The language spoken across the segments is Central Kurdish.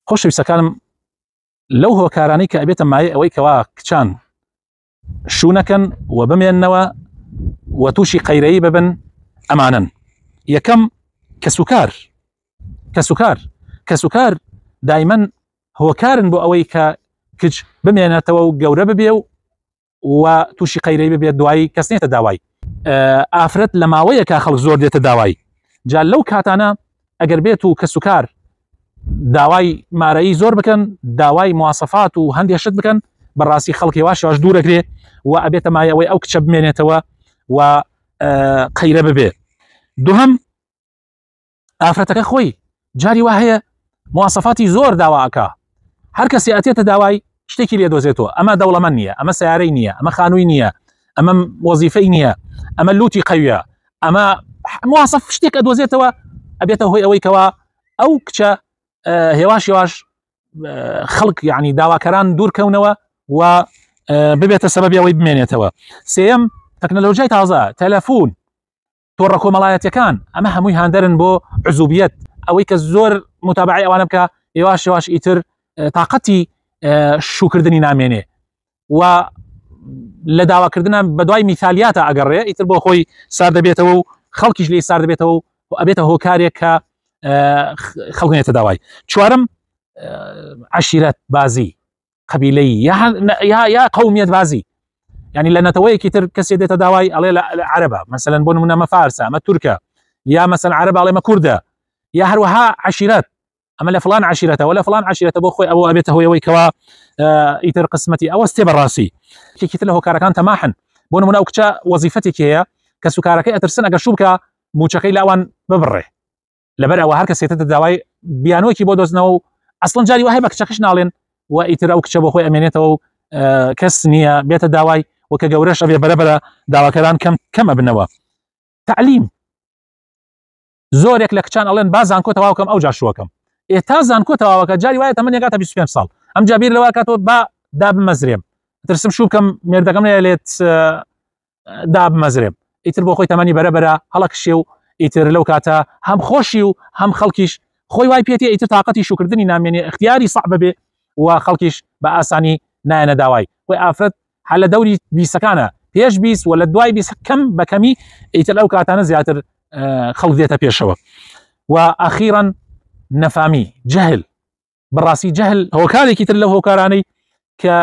خۆشەویستەکانم لەو هۆکارانەی کە ئەبێتە مایە ئەوەی کەوا کچان شوونەکەن و بمێننەوە و تووشی قەیرەیی ببن ئەمانن یەکەم کەسوکار کەسوکار کەسوکار دایمەن هۆکارن بۆ ئەوەی کە کچ بمێنێتەوە و گەورە ببێ و و تووشی قەیرەی ببێت دوایی کەس نێتە داوای. ئافرەت لە ماوەیەکا خەڵک زۆر دێتە داوای جا لەو کاتانە ئەگەر بێت و کەسوکار داوای مارەیی زۆر بکەن داوای مواسەفات و هەندێک شت بکەن بەڕاستی خەڵک هێواش هێواش دوورەگرێ و ئەبێتە مایە ئەوەی ئەو کچە بمێنێتەوە و قەیرە ببێ. دووهەم ئافرەتەکە خۆی جاری وا هەیە مواسەفاتی زۆر داوا ئەکا هەر کەسی ئەتێتە داوای شتێکی لێ دۆزێتەوە ئەمە دەوڵەمەند نییە ئەمە سیارەی نییە ئەمە خانووی نییە ئەمە وەزیفەی نییە ئەمە لوتی قەویە ئەمە مواسەف شتێک ئەدۆزێتەوە ئەبێتە هۆی ئەوەی کەوا ئەو کچە هێواش هێواش خەڵک یعنی داواکەران دوورکەونەوە و ببێتە سەبەبی ئەوەی بمێنێتەوە سێم تەکنەلۆژیای تازە تەلەفۆن تۆڕە کۆمەڵایەتیەکان ئەمە هەمووی هاندەرن بۆ عزوبیەت ئەوەی کە زۆر متابعی ئەوانە بکە هێواش هێواش ئیتر تااقەتی شوکردنی نامێنێ و لە داواکردنە بەدوای میثالیاتە ئەگەڕێ ئیتر بۆ خۆی سار دەبێتەوە و خەڵکیش لێی سار دەبێتەوە و ئەبێتە هۆکارێک کە خەڵک نێتە داوای. چوارم عشیرەت بازی قەبیلەیی یا یا یا قەومیەت بازی یعنی لە نەتەوەیەکی تر کەسێ دێتە داوای ئەڵێ لە عەرەبە مەسەلەن بۆ نمونە مە فارسە ئەمە تورکە یا مەسەل عەرەب ئەڵێ مە کوردە یا هەروەها عەشیرەت ئەمە لە فلان عەشیرەتە وە لە فلان عەشیرەتە بۆ خۆی ئەوە ئەبێتە هۆی ئەوەی کەوا ئیتر قسمەتی ئەوە ستێ بەڕاستی یەکێکی تر لە هۆکارەکان تەماحن بۆ نمونە ئەو کچە وەزیفەتێکی هەیە کەسوکارەکەی ئەترسن ئەگەر شوو بکە موچەکەی لاوان ببڕێ لەبەر ئەوە هەر کەسێتە داوای بیانۆکی بۆ دۆزنەوە و ئەسڵەن جاری وایە بە کچەکەش ناڵێن و ئیتر ئەو کچە بۆ خۆی ئەمێنێتەوە و کەس نییە بێتە داوای و کە گەورەش ئەبێ بەرەبەرە داواکەران کەم کەم ئەبنەوە. تەعلیم زۆرێک لە کچان ئەڵێن با زانکۆ تەواوکەم ئەو جا شووەکەم. ئێ تا زانکۆ تەواوەکە جاری وایە تەمەنی ئەگاتە 25 ساڵ ئەمجا بیر لەوە کاتەوە با دابمەزرێم ترسم شوو بکەم مێردەکەم نەیەلێت دابمەزرێم ئیتر بۆ خۆی تەمەنی بەرە بەرە هەڵەکشێ و ئیتر لەو کاتە هەم خۆشی و هەم خەڵکیش خۆی وای پێتێ ئیتر تااقەتی شوکردنی نامێنێ اختیاری سەعبە بێ و خەڵکیش بە ئاسانی نایەنە داوای خۆی ئافرەت هەر لە دەوری بیسەکانە پێش بیس و لە دوای بیس کەم بە کەمی ئیتر ئەو کاتانە زیاتر خەڵک دێتە پێشەوە و ئەخیرەن نەفامی جەهل بەڕاستی جەهل هۆکارێکی تر لەو هۆکارانەی کە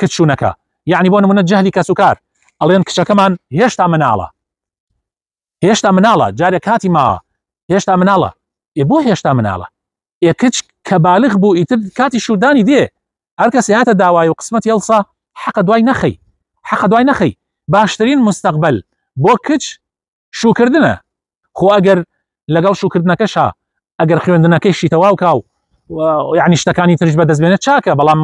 کچ شوونەکە یعنی بۆ نمونە جەهلی کەسوکار ئەڵێن کچەکەمان هێشتا مناڵە هێشتا مناڵە جارێک کاتی ماوە هێشتا مناڵە ئێ بۆ هێشتا مناڵە ئێ کچ کە بالغ بوو ئیتر کاتی شوودانی دێ هەر کەسی هاتە داوای و قسمەتی هەڵسا حەقە دوای نەخەی حەقە دوای نەخەی باشترین مستەقبل بۆ کچ شووکردنە خۆ ئەگەر لەگەڵ شووکردنەکەشا ئەگەر خوێندنەکەیشی تەواو کا و یعنی شتەکانی ترش بەدەست بێنێت چاکە بەڵام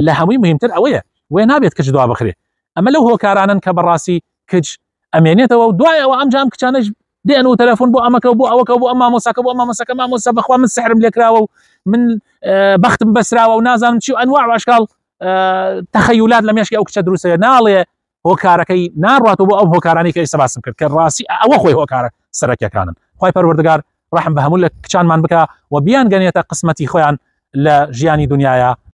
لە هەمووی مهمتر ئەوەیە وێ نابێت کچ دوا بخرێ ئەمە لەو هۆکارانن کە بەڕاستی کچ ئەمێنێتەوە و دوای ئەوە ئەمجا ئەم کچانەش دێن و تەلەفۆن بۆ ئەمەکە و بۆ ئەوەکە و بۆ ئەم مامۆساکە بۆ ئەم مامۆساکە مامۆسا بەخوا من سحرم لێکراوە و من بەختم بەسراوە و نازانم چی و ئەنواع و ئەشکاڵ تەخەیولات لە مێشکی ئەو کچە دروستە ناڵێ هۆکارەکەی ناڕاتەوە بۆ ئەو هۆکارانەی کە ئێستا باسم کرد کە ڕاستی ئەوە خۆی هۆکارە سەرەکیەکانن خوای پەروەردگار ڕەحم بە هەموو لە کچانمان بکا و بیانگەنێتە قسمەتی خۆیان لە ژیانی دنیایا.